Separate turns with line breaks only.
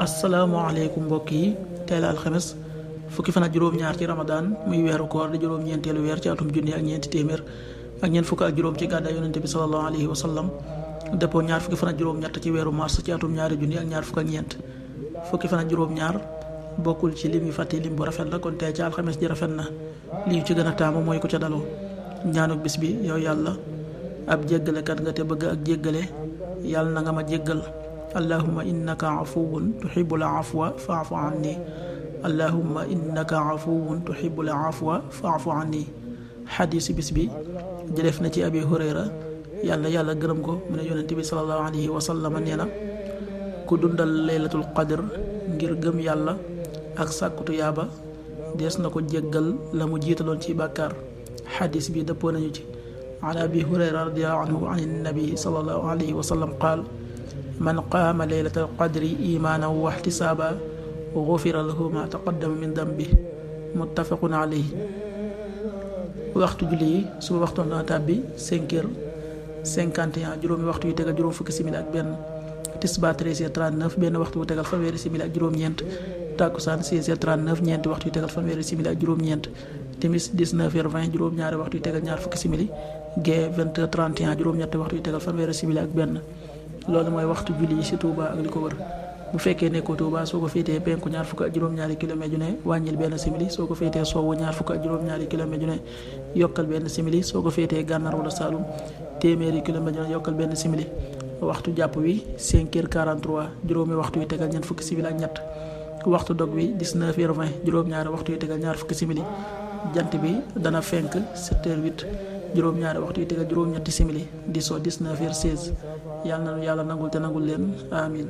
asalaamaaleykum mbokk yi tey la alxames fukki fan ak juróom-ñaar ci ramadaan muy weeru koor di juróom-ñeenteelu weer ci atum junni ak ñeenti téeméer ak ñeent fukk ak juróom ci gàddaay yonente bi sallallahu alayhi wa sallam dëppoo ñaar fukki fan ak juróom-ñett ci weeru mars ci atum ñaari junni ak ñaar fukk ak ñeent fukki fan ak juróom-ñaar bokkul ci lim yu fàtte lim bu rafet la kon tey ci alxames ji rafet na li ci gën a taamu mooy ku ca daloo ñaanuk bis bi yow yàlla ab jéggalekat nga te bëgg ak jéggale yàlla na nga ma jéggal allahumma innaka afuwun tuhibbul afwa fa'fu anni allahumma innaka afuwun tuhibbul afwa fa'fu anni xadiisu bis bi jëlef na ci abi hurayra yàlla gërëm ko mu ne yonente bi sallallahu alayhi wa sallam nee na ku dundal laylatul qadr ngir gëm yàlla ak sàkkutu yaaba dees na ko jéggal la mu jiitaloon ci bàkkaar xadiis bi dëppoo nañu ci an abi hurayra radiyallahu anhu an nabi sallallahu alayhi wa sallam qaal man qaama laylatal qadri imaanan wa ihtisaaba gufira lahu ma taqaddama min dambi muttafaqun alayhi waxtu julli yi suba waxtu dana tàbbi 5h51 juróomi waxtu yu tegal juróom fukki simili ak benn tisbaar 13h39 benn waxtu bu tegal fanweeri simili ak juróom-ñeent takkusaan 16h39 ñeenti waxtu yu tegal fanweeri simili ak juróom-ñeent timis 19h20 juróom-ñaari waxtu yu tegal ñaar fukki simili gee 20h31 juróom-ñetti waxtu yu tegal fanweeri simili ak benn loolu mooy waxtu julli yi ci Touba ak li ko wër bu fekkee nekkoo Touba soo ko féetee penku ñaar fukk ak juróom-ñaari kilomètre ju ne wàññil benn simili soo ko féetee sowwu ñaar fukk ak juróom-ñaari kilomètre ju ne yokkal benn simili soo ko féetee gànnaar wala Saalum téeméeri kilomètre ju ne yokkal benn simili waxtu jàpp wi 5h43 juróomi waxtu yu tegal ñeent fukki simili ak ñett waxtu dog wi 19h20 juróom-ñaari waxtu yu tegal ñaar fukki simili jant bi dana fenk 7h08 juróom-ñaari waxtu yu tegal juróom-ñetti simili di so 19h16 yàlla na yàlla nangul te nangul leen amin